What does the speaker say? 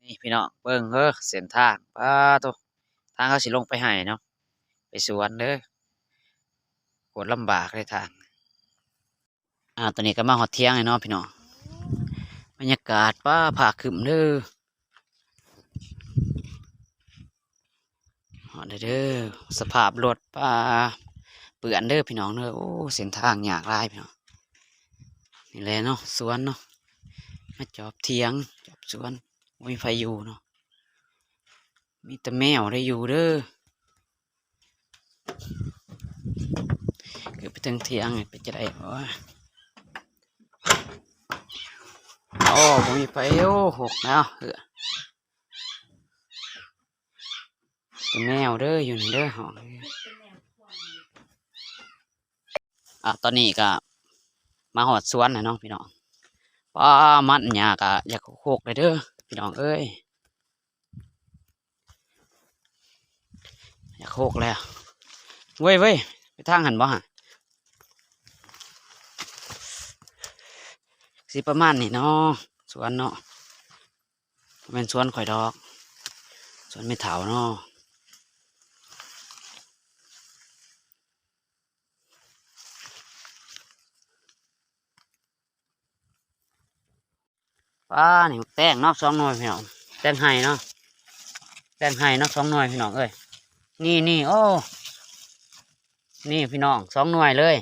ນີ້ພີ່ນ້ອງເບິ່ງເດີເສັ້ນທາງ ປາໂທ້ ທາງເຮົາຊິລົງໄປໄຮ່ເນາະ ໄປສວນເດີ ໂຄດລຳບາກເລີຍທາງ. ອ່າ ຕອນນີ້ກໍມາຮອດຖຽງແລ້ວເນາະພີ່ນ້ອງ ບັນຍາກາດ ປາ ຟ້າຄຶ້ມເດີ ຮອດແລ້ວເດີ ສະພາບລົດ ປາ ເປື້ອນເດີພີ່ນ້ອງເດີ ໂອ້ ເສັ້ນທາງຍາກຫຼາຍພີ່ນ້ອງ ນີ້ແຫຼະເນາະ ສວນເນາະ ມາຈອບຖຽງ ຈອບສວນ ບໍ່ມີໃຜຢູ່ເນາະ ມີແຕ່ແມວໄດ້ຢູ່ເດີ. ເກີດໄປເທິງຖຽງ ເປັນຈັ່ງໃດ ໂອ້ຍ ໂອ້ ບໍ່ມີໃຜ ໂອ້ ຫົກແລ້ວ ເອີ ແຕ່ແມວເດີ ຢູ່ນີ້ເດີ ຫ້ອງ ອ່າ ຕອນນີ້ກໍມາຮອດສວນແລ້ວເນາະພີ່ນ້ອງ ປ້າ ມັນຫຍ້າກໍຢາກຫົກເລີຍເດີພີ່ນ້ອງເອີຍ ຢາກຫົກແລ້ວ ເວີ້ຍ ເວີ້ຍ ໄປທາງຫັ້ນບໍ່ຫະ ຊິປະມານນີ້ເນາະ ສວນເນາະ ບໍ່ແມ່ນສວນຂ້ອຍດອກ ສວນແມ່ເຖົ້າເນາະ. ປ້າ ນີ້ແຕງເນາະ ສອງໜ່ວຍພີ່ນ້ອງ ແຕງໄຮ່ເນາະ ແຕງໄຮ່ເນາະ ສອງໜ່ວຍພີ່ນ້ອງເອີຍ ນີ້ໆ ໂອ້ ນີ້ພີ່ນ້ອງ ສອງໜ່ວຍເລີຍ